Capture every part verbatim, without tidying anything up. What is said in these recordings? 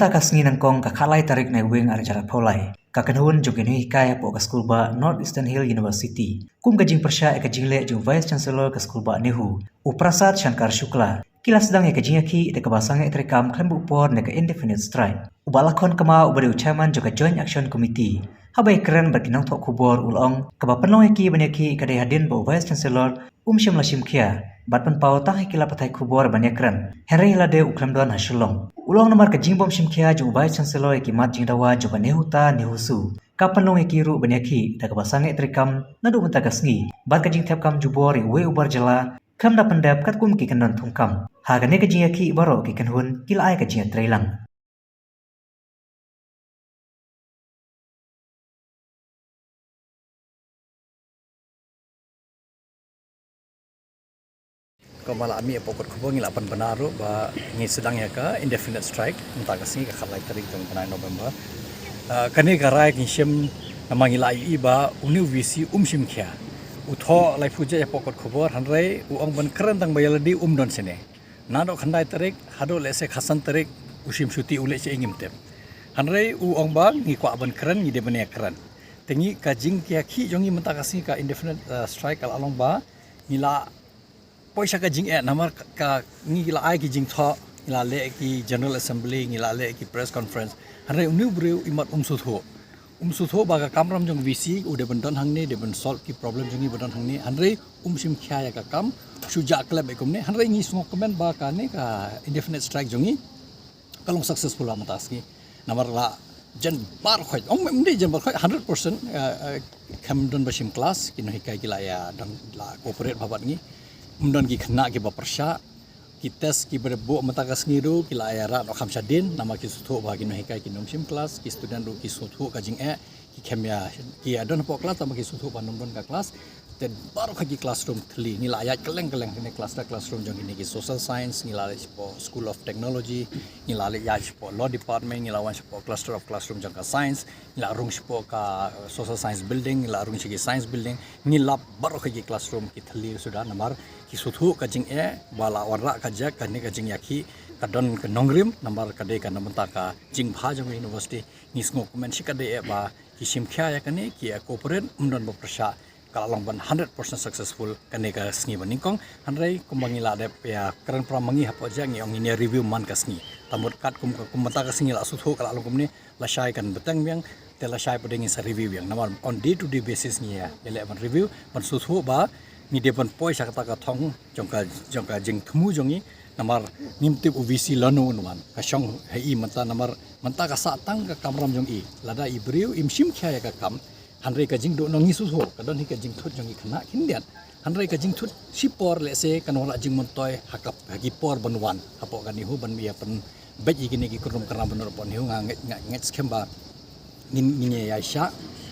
Mynta ka sngi nyngkong ka khatlai tarik Naiwieng arhajar arphew lai, ka kynhun jong ki nonghikai hapoh ka skulbah North Eastern Hill University, kum ka jingpyrshah ïa ka jingleh jong u Vice Chancellor ka skulbah NEHU, u Prasad Shankar Shukla, ki la sdang ïa ka jingïakhih da kaba sangeh treikam khlem buh por na ka indefinite strike. U Bah Lakhon Kma uba dei u chairman jong ka Joint Action Committee, haba ïakren bad ki nongthoh khubor u la ong, kaba pynlong ïa ki ban ïakhih ka dei hadien ba u Vice Chancellor um shym la shim khia bad pynpaw tang ha ki lad pathai khubor ban ïakren, hynrei ha lade u khlem don ha Shillong. U la ong namar ka jingbym shim khia jong u Vice Chancellor ïa ki mat jingdawa jong ka NEHUTA NEHUSU ka pynlong ïa ki ruh ban ïakhih da kaba sangeh treikam naduh mynta ka sngi, bad ka jingthep kam jubor ïa uwei u bar jylla khlem da pyndep katkum ki kyndon thungkam. Ha kane ka jingïakhih baroh ki kynhun ki la ai ka jingïatreilang. Kumba la mih hapoh kot khubor ngi la pynbna ruh ba ngi sdang ïa ka indefinite strike mynta ka sngi ka khatlai tarik jong u bnai November. Ah, kane ka rai ngi shim namar ngi la ïohi ba une u VC um shim khia. U thoh laiphew jait hapoh kot khubor, hynrei u ong ban kren tang ba ïa lade um don shane. Naduh khyndai tarik haduh lehse khatsan tarik u shim shuti u leh shaei ngim tip. Hynrei u ong ba ngi kwah ban kren, ngi dei ban ïakren. Te ngi ka jingïakhih jong ngi mynta ka sngi ka indefinite, uh, strike ka la long ba ngi la poi sha ka jingeh namar ka, ka ngi la ai ki jingthoh, ngi la leh ki General Assembly, ngi la leh ki press conference. Hynrei une u briew imat um sngewthuh. Um sngewthuh ba ka kamram jong VC u dei ban don hangne, dei ban solve ki problem jong ngi ba don hangne. Hynrei um shim khia ïa ka kam, shu jah klep beit kumne. Hynrei ngi sngewkmen ba kane ka indefinite strike jong ngi ka long successful ha mynta ka sngi. Namar la jan baroh khoit, ong ym dei jan baroh khoit, hundred percent, eh, eh, khlem don ba shim klas, ki nonghikai ki la ïa don la cooperate bha bad ngi. Ym don ki khynnah kiba pyrshah, ki test kiba dei buh mynta ka sngi ruh ki la ïa rah noh kham shadien, namar ki sngewthuh ba ki nonghikai kin ym shim klas, ki student ruh ki sngewthuh ka jingeh, ki khlem ïa, ki ïa don hapoh klas tang ba ki sngewthuh ba ym don ka klas. Te baroh ki classroom thylli ngi la ïaid kylleng kylleng, kine cluster classroom jong kine ki social science, ngi la leit shapoh School of Technology, ngi la leit ïaid shapoh Law Department, ngi la wan shapoh Cluster of Classroom jong ka Science, ngi la rung shapoh ka, uh, Social Science Building, ngi la rung sha ki Science Building, ngi lap baroh ki classroom ki thylli suda namar ki sngewthuh ka jingeh ba la wanrah ka jaka kane ka jingïakhih ka don ka nongrim namar ka dei ka na bynta ka jingbha jong ka university. Ngi sngewkmen shikatdei eh ba ki shim khia ïa kane, ki ïa cooperate, ym don ba pyrshah, ka la long ban hundred percent successful kane ka sngi ba nyngkong. Hynrei kumba ngi la dep ïakren para ma ngi hapoh jaka, ngi ong ngin ïa review man ka sngi. Tangba katkum ka, kum mynta ka sngi la sngewthuh ka la long kumne, lashai kan bteng biang, te lashai pat ngin sa review biang. Namar on day to day basis ngi ïa, ïa leh ban review, ban sngewthuh ba ngi dei ban poi sha kata ka thong jong ka, jong ka jingthmu jong ngi, namar ngim tip u VC lano un wan. Ka shong ha i mynta namar mynta ka sah tang ka kamram jong i. Lada i briew im shim khia ïa ka kam, hynrei ka jingduh nong ngi sngewthuh, ka don hi ka jingthut jong ki khynnah khyndiat. Hynrei ka jingthut shipor lehse kan wanrah jingmyntoi ha ka, ha ki por ban wan hapoh ka NEHU ban ïa pynbeit ïa kine ki kynrum kynram ban wan hapoh NEHU. Nga ngeit, nga ngeit skhem ba ngin, ngin ïa ïaishah,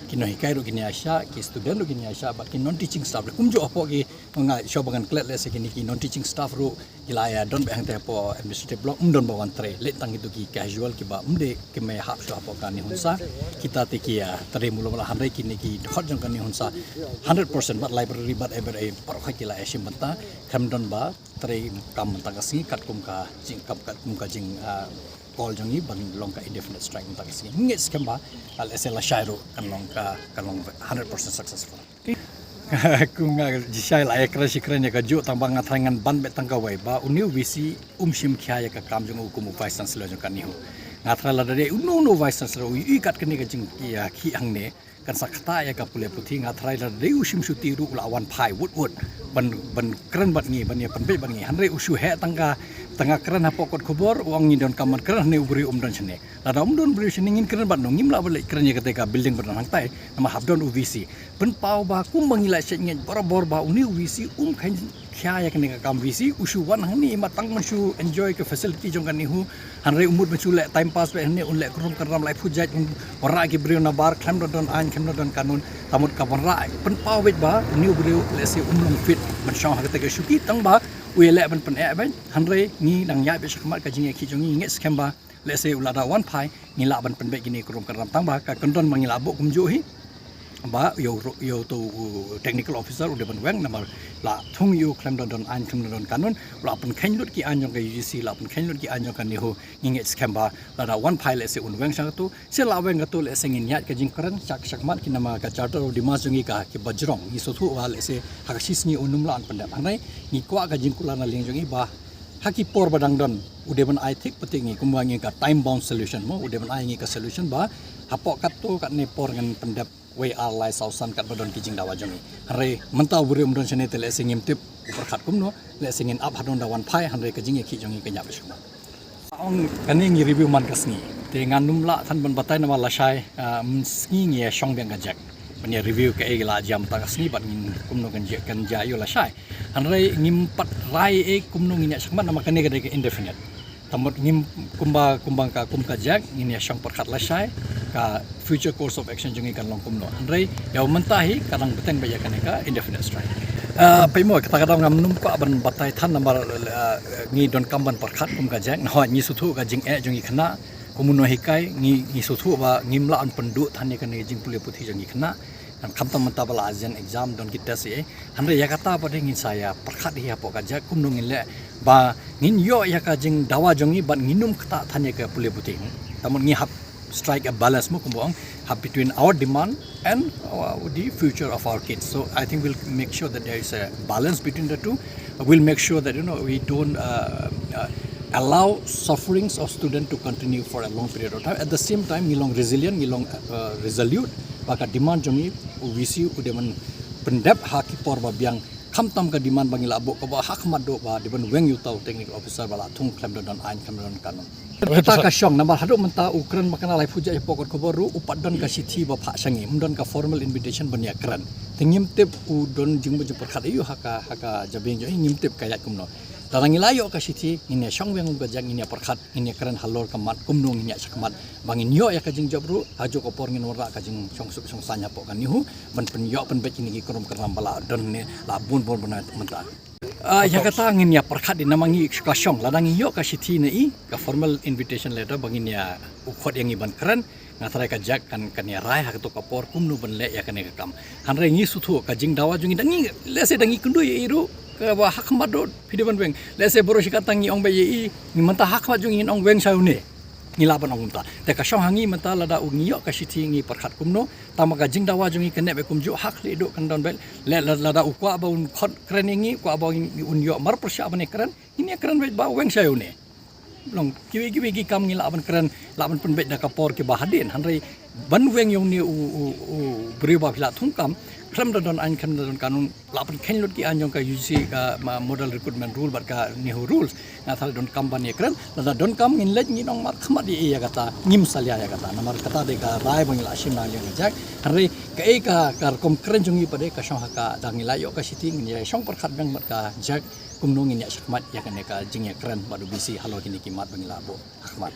ki nonghikai ruh kin ïaishah, ki student ruh kin ïaishah, bad ki non teaching staff ruh kumjuh hapoh ki, nga shu ba ngan klet lehse kine ki non teaching staff ruh ki la ïa don beit hangtei hapoh administrative block, ym don ba wan trei, leit tang kito ki casual kiba ym dei, kim hap shuh hapoh ka NEHUNSA. Kita te ki ïa trei mula mula, hynrei kine ki dkhot jong ka NEHUNSA hundred percent bad library bad every, baroh ki la ïa shim bynta, khlem don ba trei kam mynta ka sngi katkum ka jing, kam katkum ka jing, ah, call jong ngi ban long ka indefinite strike mynta ka sngi. Ngi ngeit skhem ba, ah, lehse lashai ruh kan long ka, kan long hundred percent successful. Kum nga jishai la ïakren shi kren ïa kajuh, tangba nga tharai ngan ban beit tang kawei ba une u VC um shim khia ïa ka kam jong u kum u Vice Chancellor jong ka NEHU. Nga tharai lada dei uno uno u Vice Chancellor u ïohi kat kane ka jingïakhih hangne, kan sa ktah ïa ka pule puthi. Nga tharai lada dei u shim shuti ruh u la wan phai wut wut ban, ban kren bad ngi, ban ïa pynbeit bad ngi. Hynrei u shu heh tang ka, tang ka kren hapoh kot khubor, u ong ngi donkam ban kren, hangne u briew um don shane. Lada um don briew shane ngin kren bad no, ngim lah ban leit kren ïa katei ka building ba don hangtai, namar hap don u VC. Pynpaw ba kumba ngi la shait ngeit barabor ba une u VC um kheiñ khia ïa kane ka kam VC, u shu wan hangne imat tang ban shu enjoy ka facility jong ka NEHU, hynrei u mut ban shu leh time pass beit hangne, un leh kynrum kynram laiphew jait, un wanrah ki briew nabar, khlem da don aiñ, khlem da don kanun. Tangba ka wanrah, pynpaw beit ba une u briew lehse um long fit ban shong ha katei ka shuki, tangba u ïaleh ban pyneh beit. Hynrei ngi dang ïaid beit shakhmat, ka jingïakhih jong ngi, ngi ngeit skhem ba lehse u lada wan phai, ngi lah ban pynbeit kine kynrum kynram, tangba ka kyndon ma ngi la buh kumjuh hi. ba ïa u, ïa uto u technical officer u dei ban weng namar la thung ïa u khlem da don aiñ, khlem da don kanun, la pynkheiñ lut ki aiñ jong ka U G C, la pynkheiñ lut ki aiñ jong ka NEHU. Ngi ngeit skhem ba lada wan phai lehse un weng sha katu, se la weng katu lehse ngin ïaid ka jingkren shak shakmat ki namar ka Charter of Demands jong ngi ka kiba jrong. Ngi sngewthuh ba lehse ha ka shi sngi un ym lah ban pyndep, hynrei ngi kwah ka jingkular na liang jong ngi ba ha ki por ba dang don u dei ban ai thik pat ïa ngi kumba ngi ka time bound solution mo, u dei ban ai ngi ka solution ba hapoh katto katne por ngan pyndep wei ar lai saw san katba don ki jingdawa jong ngi. Hynrei mynta u briew um don shane te lehse ngim tip u pyrkhat kumno, lehse ngin ap hadien da wan phai, hynrei ka jingïakhih jong ngi ka ñiah bha shwa. Ong kane ngi review man ka sngi. Te ngan ym lah than ban batai namar lashai, ah, mynsngi ngi ïa shong biang ka JAC ban ïa review kaei la jia mynta ka sngi bad ngin kumno kan jia, kan jia ïa lashai. Hynrei ngim pat rai ei kumno ngin ïa shakmat namar kane ka dei ka indefinite. Te mut ngim kumba, kumba ka, kum ka JAC ngin ïa shong pyrkhat lashai ka future course of action jong ngi kan long kumno. Hynrei ïa u mynta hi ka dang bteng beit ïa kane ka indefinite strike. Ah, peit mo, kata ka daw ngam nym kwah ban batai than namar, ah, ngi donkam ban pyrkhat kum ka JAC, na hooid ngi sngewthuh ka jingeh jong ngi khynnah, kum u nonghikai ngi, ngi sngewthuh ba ngim lah ban pynduh than ïa kane ka jingpule puthi jong ngi khynnah. Khamtam mynta ba la jan exam don ki test ei. Hynrei ïa kata pat de ngin sa ïa pyrkhat hi hapoh ka JAC kumno ngin leh ba ngin ïoh ïa ka jingdawa jong ngi bad ngin ym ktah than ïa ka pule puthi. Te mut ngi hap strike a balance mo kumba ong, hap between our demand and our, the future of our kids. So I think we'll make sure that there is a balance between the two. We'll make sure that, you know, we don't, uh, uh, allow sufferings of student to continue for a long period of time. At the same time ngi long resilient, ngi long, uh, resolute ba ka demand jong ngi u VC u dei ban pyndep ha ki por ba biang. Khamtam ka demand ba ngi la buh kaba ha khmat duh ba dei ban weng ïa uta u technical officer ba la thung khlem da don aiñ, khlem da don kanun. Kata ka shong namar haduh mynta u kren ba kane laiphew jait hapoh kot khubor ruh u pat don ka shithi ba phah sha ngi, ym don ka formal invitation ban ïa kren. Te ngim tip u don jingmut jingpyrkhat ïa u ha ka, ha ka jabieng jong ngi, ngim tip ka ïaid kumno. Lada ngi la ïoh ka shithi ngin ïa shong weng kum ka JAC, ngin ïa pyrkhat, ngin ïa kren halor ka mat kumno ngin ïa shakmat ba ngin ïoh ïa ka jingjop ruh, ha juh ka por ngin wanrah ka jingshong suk shong saiñ hapoh ka NEHU ban pynïoh pynbeit kine ki krum kram ba la don ne la bun bun bun mynta. Ah, ïa kata ngin ïa pyrkhat di namar ngi ka shong, lada ngi ïoh ka shithi ne i ka formal invitation letter ba ngin ïa u khot ïa ngi ban kren, nga tharai ka JAC kan, kan ïa rai ha kato ka por kumno ban leh ïa kane ka kam. Hynrei ngi sngewthuh ka jingdawa jong ngi da ngi, lehse da ngi kynduh ïa i ruh kaba ha khmat duh phi dei ban weng. Lehse baroh shi katta ngi ong ba ïa i, ngi mynta ha khmat jong ngi ngin ong weng sha une. Ngi lah ban ong kumta. Te ka shong ha ngi mynta lada u ngi ïoh ka shithi ngi pyrkhat kumno. Tangba ka jingdawa jong ngi kan neh beit kumjuh, ha khlieh duh kan don beit. Leh la-, lada u kwah ba un khot kren ïa ngi, kwah ba un ïoh marpyrshah ban ïa kren, ngin ïa kren beit ba weng sha une. Long kiwei kiwei ki kam ngi lah ban kren, lah ban pynbeit da ka por kiba hadien. Hynrei ban weng ïa une u, u, u briew ba phi la thung kam khlem da don aiñ, khlem da don kanun, la pynkheiñ lut ki aiñ jong ka UGC ka ma-, model recruitment rule bad ka NEHU rules. Nga tharai donkam ban ïa kren, lada donkam ngin leit ngin ong markhmat ïa i ïa kata, ngim salia ïa kata. Namar kata dei ka rai ba ngi la shim na liang ka JAC. Hynrei kaei ka, ka rukom kren jong ngi pat de ka shong ha ka, da ngi la ïoh ka shithi ngin ïa shong pyrkhat biang bad ka JAC kumno ngin ïa shakmat ïa kane ka jingïakren bad u VC halor kine ki mat ba ngi la buh ha khmat.